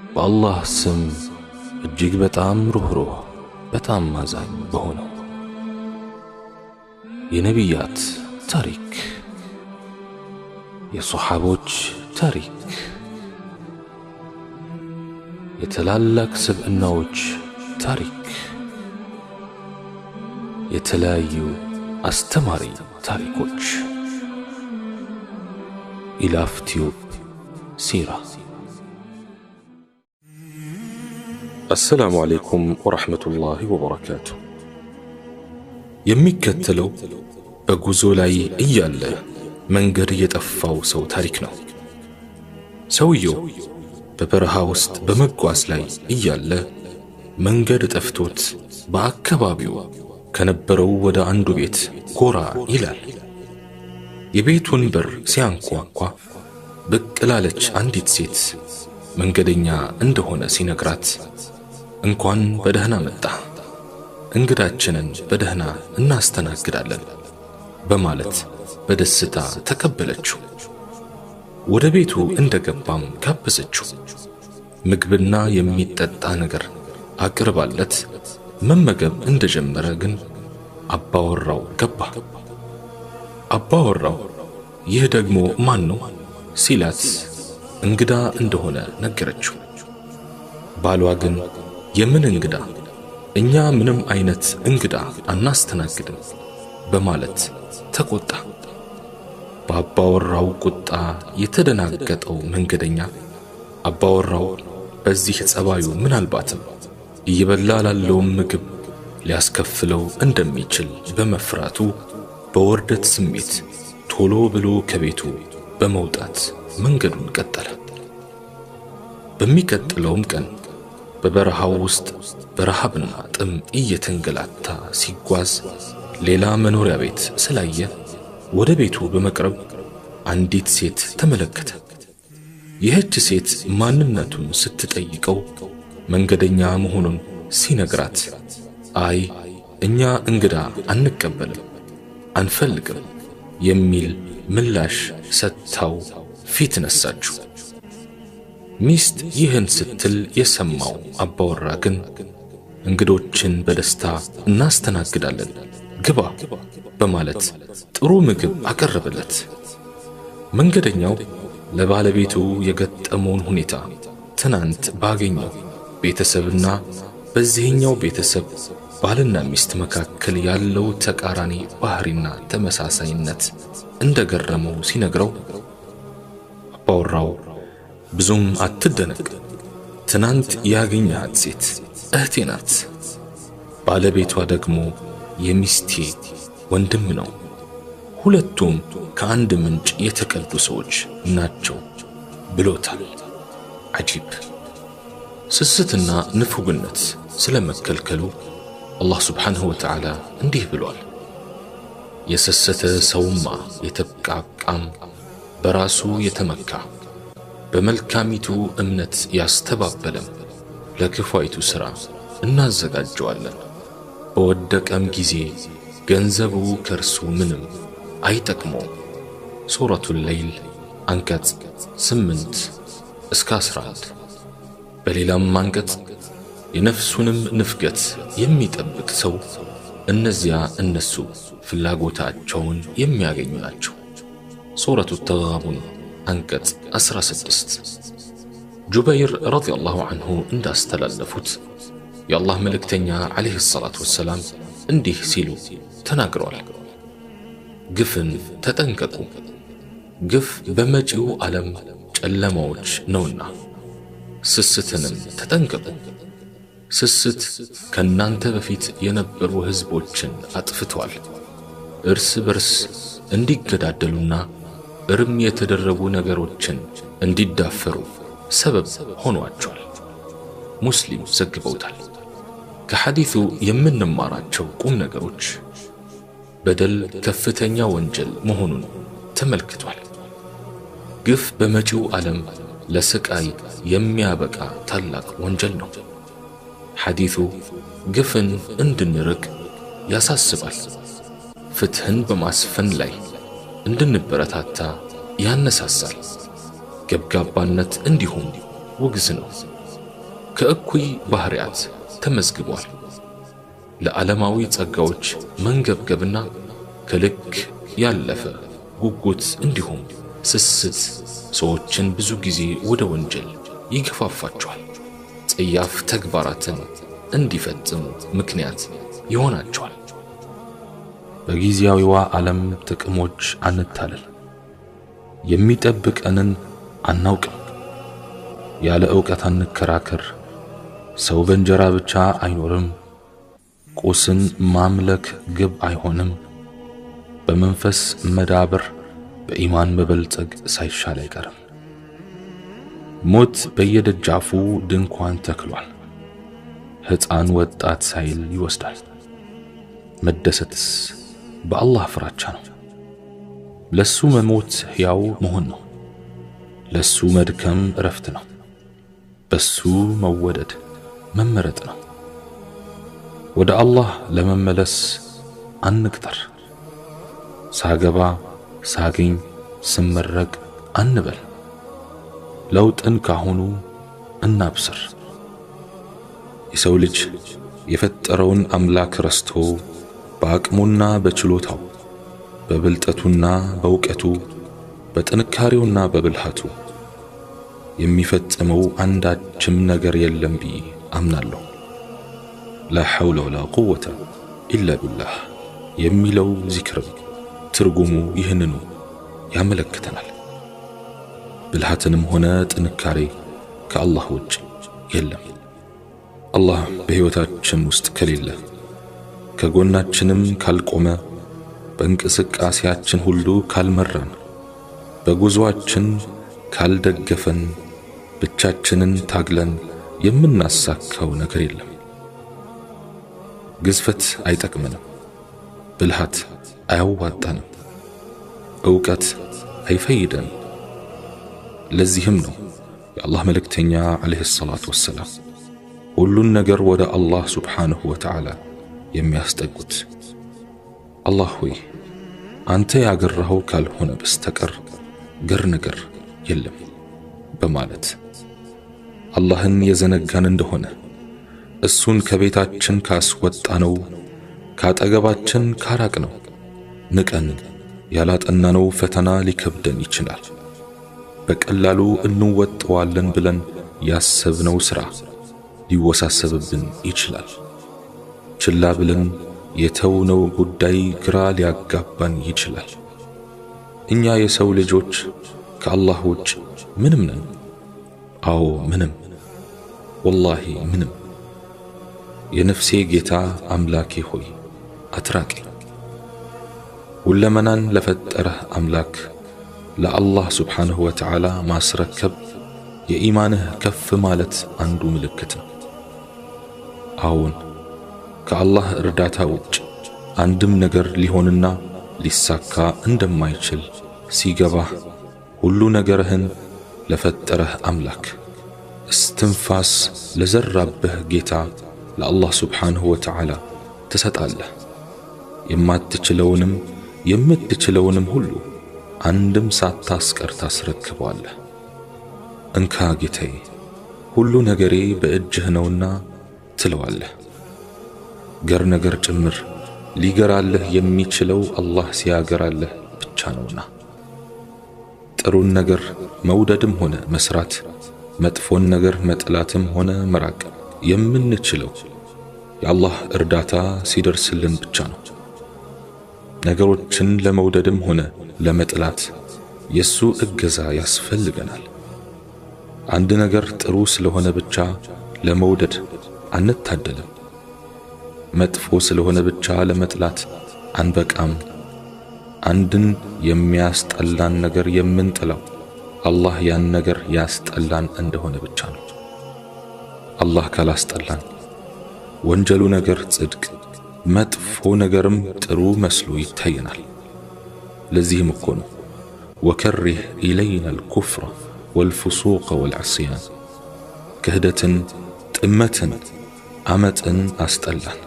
በአላህ ስም እጅግ በጣም ሩህሩህ በጣም አዛኝ በሆነው። የነቢያት ታሪክ፣ የሶሓቦች ታሪክ፣ የትላላቅ ስብዕናዎች ታሪክ፣ የተለያዩ አስተማሪ ታሪኮች። ኢላፍ ቲዩብ ሲራ። السلام عليكم ورحمة الله وبركاته። የሚከተለው በጉዞ ላይ እያለ መንገድ የጠፋው ሰው ታሪክ ነው። ሰውየው በበረሃ ውስጥ በመጓዝ ላይ እያለ መንገድ ጠፍቶት በአካባቢው ከነበረው ወደ አንዱ ቤት ጎራ ይላል። የቤቱን በር ሲያንኳኳ ብቅ ላለች አንዲት ሴት መንገደኛ እንደሆነ ሲነግራት፣ እንኳን በደህና መጣ፣ እንግዳችንን በደህና እናስተናግዳለን በማለት በደስታ ተቀበለችው። ወደ ቤቱ እንደገባም ጋበዘችው። ምግብና የሚጠጣ ነገር አቅርባለት መመገብ እንደጀመረ ግን አባወራው ገባ። አባወራው ይህ ደግሞ ማን ነው ሲላት እንግዳ እንደሆነ ነገረችው። ባሏ ግን የምን እንግዳ፣ እኛ ምንም አይነት እንግዳ አናስተናግድም በማለት ተቆጣ። በአባወራው ቁጣ የተደናገጠው መንገደኛ አባወራው በዚህ ጸባዩ ምናልባትም እየበላ ላለውም ምግብ ሊያስከፍለው እንደሚችል በመፍራቱ በውርደት ስሜት ቶሎ ብሎ ከቤቱ በመውጣት መንገዱን ቀጠለ። በሚቀጥለውም ቀን በበረሃው ውስጥ በረሃብና ጥም እየተንገላታ ሲጓዝ ሌላ መኖሪያ ቤት ስላየ ወደ ቤቱ በመቅረብ አንዲት ሴት ተመለከተ። ይህች ሴት ማንነቱን ስትጠይቀው መንገደኛ መሆኑን ሲነግራት፣ አይ እኛ እንግዳ አንቀበልም፣ አንፈልግም የሚል ምላሽ ሰጥታው ፊት ነሳችው። ሚስት ይህን ስትል የሰማው አባወራ ግን እንግዶችን በደስታ እናስተናግዳለን፣ ግባ በማለት ጥሩ ምግብ አቀረበለት። መንገደኛው ለባለቤቱ የገጠመውን ሁኔታ ትናንት ባገኘው ቤተሰብና በዚህኛው ቤተሰብ ባልና ሚስት መካከል ያለው ተቃራኒ ባህሪና ተመሳሳይነት እንደገረመው ሲነግረው፣ አባወራው ብዙም አትደነቅ፣ ትናንት ያገኘሃት ሴት እህቴ ናት፣ ባለቤቷ ደግሞ የሚስቴ ወንድም ነው። ሁለቱም ከአንድ ምንጭ የተቀዱ ሰዎች ናቸው ብሎታል። አጂብ! ስስትና ንፉግነት ስለመከልከሉ አላህ ስብሓንሁ ወተዓላ እንዲህ ብሏል። የሰሰተ ሰውማ የተብቃቃም በራሱ የተመካ በመልካሚቱ እምነት ያስተባበለም ለክፏይቱ ሥራ እናዘጋጀዋለን። በወደቀም ጊዜ ገንዘቡ ከእርሱ ምንም አይጠቅመውም። ሱረቱል ለይል አንቀጽ 8 እስከ 11። በሌላም አንቀጽ የነፍሱንም ንፍገት የሚጠብቅ ሰው እነዚያ እነሱ ፍላጎታቸውን የሚያገኙ ናቸው። ሱረቱ ተጋቡን አንቀጽ 16። ጁበይር ረዲየላሁ ዐንሁ እንዳስተላለፉት የአላህ መልእክተኛ ዓለይሂ ሰላቱ ወሰላም እንዲህ ሲሉ ተናግረዋል። ግፍን ተጠንቀቁ፣ ግፍ በመጪው ዓለም ጨለማዎች ነውና። ስስትንም ተጠንቀቁ፣ ስስት ከናንተ በፊት የነበሩ ሕዝቦችን አጥፍቷል። እርስ በርስ እንዲገዳደሉና እርም የተደረጉ ነገሮችን እንዲዳፈሩ ሰበብ ሆኗቸዋል። ሙስሊም ዘግበውታል። ከሐዲሱ የምንማራቸው ቁም ነገሮች በደል ከፍተኛ ወንጀል መሆኑን ተመልክቷል። ግፍ በመጪው ዓለም ለስቃይ የሚያበቃ ታላቅ ወንጀል ነው። ሐዲሱ ግፍን እንድንርቅ ያሳስባል። ፍትህን በማስፈን ላይ እንድንበረታታ ያነሳሳል። ገብጋባነት እንዲሁም ውግዝ ነው። ከእኩይ ባህሪያት ተመዝግቧል። ለዓለማዊ ጸጋዎች መንገብገብና ከልክ ያለፈ ጉጉት እንዲሁም ስስት ሰዎችን ብዙ ጊዜ ወደ ወንጀል ይገፋፋቸዋል። ጸያፍ ተግባራትን እንዲፈጽሙ ምክንያት ይሆናቸዋል። በጊዜያዊዋ ዓለም ጥቅሞች አንታለል። የሚጠብቀንን አናውቅም። ያለ ዕውቀት አንከራከር። ሰው በእንጀራ ብቻ አይኖርም። ቁስን ማምለክ ግብ አይሆንም። በመንፈስ መዳበር በኢማን መበልጸግ ሳይሻል አይቀርም። ሞት በየደጃፉ ድንኳን ተክሏል። ሕፃን ወጣት ሳይል ይወስዳል። መደሰትስ በአላህ ፍራቻ ነው። ለሱ መሞት ሕያው መሆን ነው። ለሱ መድከም እረፍት ነው። በሱ መወደድ መመረጥ ነው። ወደ አላህ ለመመለስ አንቅጠር። ሳገባ፣ ሳገኝ፣ ስመረቅ አንበል። ለውጥን ካሁኑ እናብስር። የሰው ልጅ የፈጠረውን አምላክ ረስቶ በአቅሙና በችሎታው፣ በብልጠቱና በእውቀቱ፣ በጥንካሬውና በብልሃቱ የሚፈጽመው አንዳችም ነገር የለም ብዬ አምናለሁ። ላ ሐውለ ወላ ቁወተ ኢላ ቢላህ የሚለው ዚክርም ትርጉሙ ይህንኑ ያመለክተናል። ብልሃትንም ሆነ ጥንካሬ ከአላህ ውጭ የለም። አላህ በሕይወታችን ውስጥ ከሌለ፣ ከጎናችንም ካልቆመ፣ በእንቅስቃሴያችን ሁሉ ካልመራን፣ በጉዞአችን ካልደገፈን፣ ብቻችንን ታግለን የምናሳካው ነገር የለም። ግዝፈት አይጠቅመንም። ብልሃት አያዋጣንም። ዕውቀት አይፈይደንም። ለዚህም ነው የአላህ መልእክተኛ ዓለይሂ ሰላቱ ወሰላም ሁሉን ነገር ወደ አላህ ሱብሓነሁ ወተዓላ የሚያስጠጉት። አላህ ሆይ፣ አንተ ያገራኸው ካልሆነ በስተቀር ገር ነገር የለም በማለት። አላህን የዘነጋን እንደሆነ፣ እሱን ከቤታችን ካስወጣነው፣ ካጠገባችን ካራቅነው፣ ንቀን ያላጠናነው ፈተና ሊከብደን ይችላል። በቀላሉ እንወጣዋለን ብለን ያሰብነው ሥራ ሊወሳሰብብን ይችላል። ችላ ብለን የተውነው ጉዳይ ግራ ሊያጋባን ይችላል። እኛ የሰው ልጆች ከአላህ ውጭ ምንም ነን። አዎ ምንም፣ ወላሂ ምንም። የነፍሴ ጌታ አምላኬ ሆይ፣ አትራቀኝ። ሁለመናን ለፈጠረህ አምላክ ለአላህ ሱብሓነሁ ወተዓላ ማስረከብ የኢማንህ ከፍ ማለት አንዱ ምልክት ነው። አዎን፣ ከአላህ እርዳታ ውጭ አንድም ነገር ሊሆንና ሊሳካ እንደማይችል ሲገባህ፣ ሁሉ ነገርህን ለፈጠረህ አምላክ፣ እስትንፋስ ለዘራብህ ጌታ ለአላህ ሱብሓነሁ ወተዓላ ትሰጣለህ። የማትችለውንም የምትችለውንም ሁሉ አንድም ሳታስቀር ታስረክበዋለህ። እንካ ጌታዬ፣ ሁሉ ነገሬ በእጅህ ነውና ትለዋለህ። ገር ነገር ጭምር ሊገራልህ የሚችለው አላህ ሲያገራልህ ብቻ ነውና። ጥሩን ነገር መውደድም ሆነ መስራት፣ መጥፎን ነገር መጥላትም ሆነ መራቅ የምንችለው የአላህ እርዳታ ሲደርስልን ብቻ ነው። ነገሮችን ለመውደድም ሆነ ለመጥላት የሱ እገዛ ያስፈልገናል። አንድ ነገር ጥሩ ስለሆነ ብቻ ለመውደድ አንታደልም። መጥፎ ስለሆነ ብቻ ለመጥላት አንበቃም። አንድን የሚያስጠላን ነገር የምንጠላው አላህ ያን ነገር ያስጠላን እንደሆነ ብቻ ነው። አላህ ካላስጠላን ወንጀሉ ነገር ጽድቅ፣ መጥፎ ነገርም ጥሩ መስሎ ይታየናል። ለዚህም እኮ ነው ወከሪህ ኢለይና አልኩፍረ ወልፍሱቀ ወልዕስያን፣ ክህደትን፣ ጥመትን፣ አመፅን አስጠላን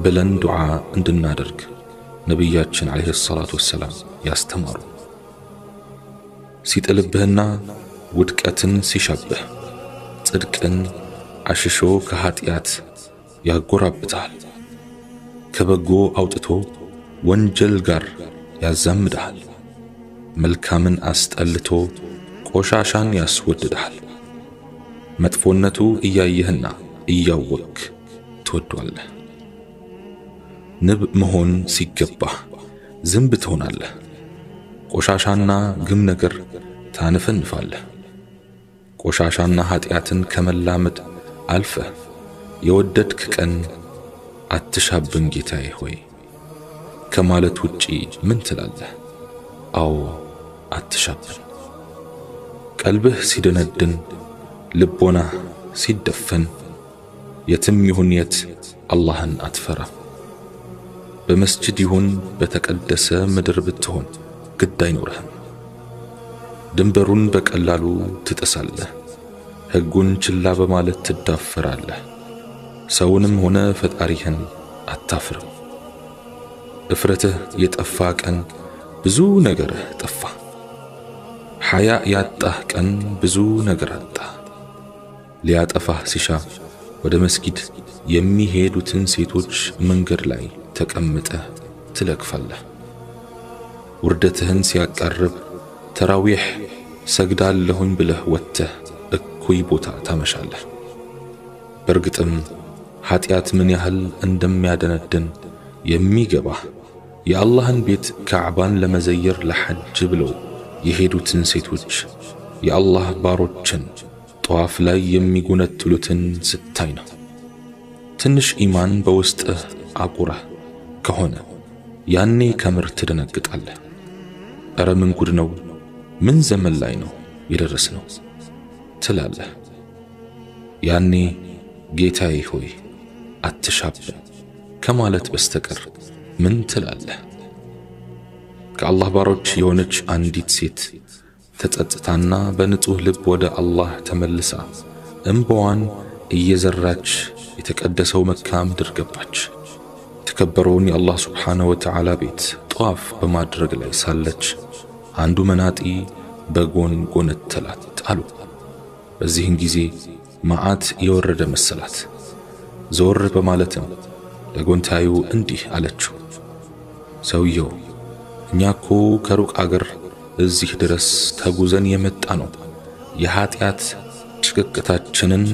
ብለን ዱዓ እንድናደርግ ነቢያችን ዓለይሂ ሰላቱ ወሰላም ያስተማሩ። ሲጥልብህና ውድቀትን ሲሻብህ ጽድቅን አሽሾ ከኃጢአት ያጎራብታል። ከበጎ አውጥቶ ወንጀል ጋር ያዛምድሃል። መልካምን አስጠልቶ ቆሻሻን ያስወድድሃል። መጥፎነቱ እያየህና እያወቅህ ትወዷለህ። ንብ መሆን ሲገባህ ዝንብ ትሆናለህ። ቆሻሻና ግም ነገር ታንፈንፋለህ። ቆሻሻና ኃጢአትን ከመላመድ አልፈህ የወደድክ ቀን አትሻብን ጌታዬ ሆይ ከማለት ውጪ ምን ትላለህ? አዎ አትሻብን። ቀልብህ ሲደነድን፣ ልቦናህ ሲደፈን፣ የትም ይሁን የት አላህን አትፈራ። በመስጂድ ይሁን በተቀደሰ ምድር ብትሆን ግድ አይኖርህም። ድንበሩን በቀላሉ ትጥሳለህ። ሕጉን ችላ በማለት ትዳፈራለህ። ሰውንም ሆነ ፈጣሪህን አታፍርም። እፍረትህ የጠፋ ቀን ብዙ ነገርህ ጠፋ። ሐያ ያጣህ ቀን ብዙ ነገር አጣህ። ሊያጠፋህ ሲሻ ወደ መስጊድ የሚሄዱትን ሴቶች መንገድ ላይ ተቀምጠህ ትለክፋለህ። ውርደትህን ሲያቃርብ ተራዊሕ ሰግዳለሁኝ ብለህ ወጥተህ እኩይ ቦታ ታመሻለህ። በእርግጥም ኃጢአት ምን ያህል እንደሚያደነድን የሚገባህ የአላህን ቤት ካዕባን ለመዘየር ለሐጅ ብለው የሄዱትን ሴቶች የአላህ ባሮችን ጠዋፍ ላይ የሚጎነትሉትን ስታይ ነው። ትንሽ ኢማን በውስጥህ አቁረህ ከሆነ ያኔ ከምር ትደነግጣለህ። እረ ምን ጉድ ነው? ምን ዘመን ላይ ነው የደረስነው? ትላለህ። ያኔ ጌታዬ ሆይ አትሻብን ከማለት በስተቀር ምን ትላለህ? ከአላህ ባሮች የሆነች አንዲት ሴት ተጸጽታና በንጹህ ልብ ወደ አላህ ተመልሳ እንባዋን እየዘራች የተቀደሰው መካ ምድር ገባች። የተከበረውን የአላህ ሱብሓነሁ ወተዓላ ቤት ጧፍ በማድረግ ላይ ሳለች አንዱ መናጢ በጎን ጎነተላት አሉ። በዚህን ጊዜ መዓት የወረደ መሰላት። ዞር በማለትም ለጎንታዩ እንዲህ አለችው፣ ሰውየው እኛ እኮ ከሩቅ አገር እዚህ ድረስ ተጉዘን የመጣ ነው የኃጢአት ጭቅቅታችንን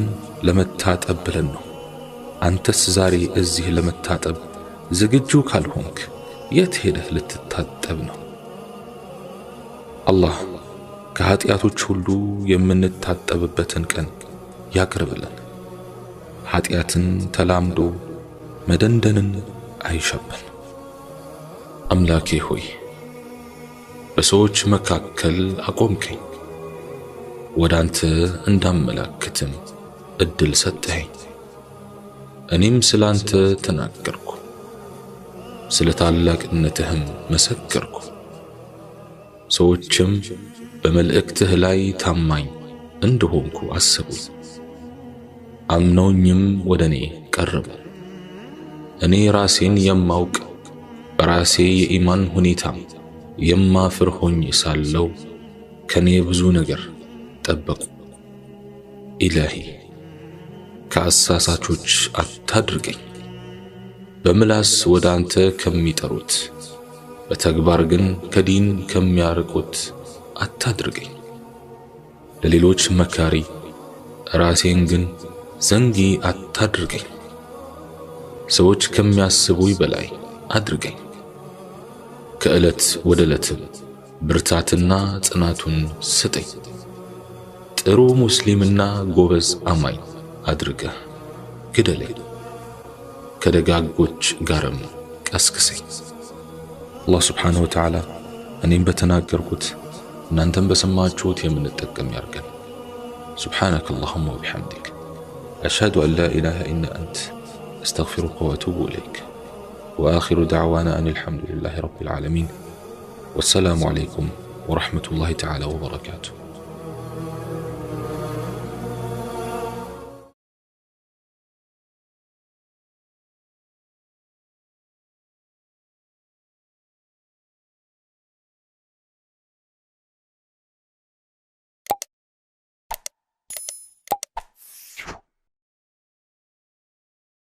ለመታጠብ ብለን ነው። አንተስ ዛሬ እዚህ ለመታጠብ ዝግጁ ካልሆንክ የት ሄደህ ልትታጠብ ነው? አላህ ከኃጢአቶች ሁሉ የምንታጠብበትን ቀን ያቅርብልን። ኃጢአትን ተላምዶ መደንደንን አይሻብን። አምላኬ ሆይ በሰዎች መካከል አቆምከኝ፣ ወደ አንተ እንዳመላክትም እድል ሰጠኸኝ። እኔም ስለ አንተ ተናገርኩ፣ ስለ ታላቅነትህም መሰከርኩ። ሰዎችም በመልእክትህ ላይ ታማኝ እንደሆንኩ አሰቡኝ፣ አምነውኝም ወደ እኔ ቀረቡ። እኔ ራሴን የማውቅ በራሴ የኢማን ሁኔታ የማፍር ሆኜ ሳለው ከኔ ብዙ ነገር ጠበቁ። ኢላሂ ከአሳሳቾች አታድርገኝ፣ በምላስ ወደ አንተ ከሚጠሩት በተግባር ግን ከዲን ከሚያርቁት አታድርገኝ። ለሌሎች መካሪ ራሴን ግን ዘንጊ አታድርገኝ። ሰዎች ከሚያስቡኝ በላይ አድርገኝ። ከዕለት ወደ ዕለትም ብርታትና ጽናቱን ስጠኝ። ጥሩ ሙስሊምና ጎበዝ አማኝ አድርገህ ግደለኝ፣ ከደጋጎች ጋርም ቀስቅሰኝ። አላህ ስብሓነሁ ወተዓላ እኔም በተናገርኩት እናንተም በሰማችሁት የምንጠቀም ያርገን። سبحانك اللهم وبحمدك أشهد أن لا إله إلا أنت أستغفرك وأتوب إليك. وآخر دعوانا أن الحمد لله رب العالمين، والسلام عليكم ورحمة الله تعالى وبركاته.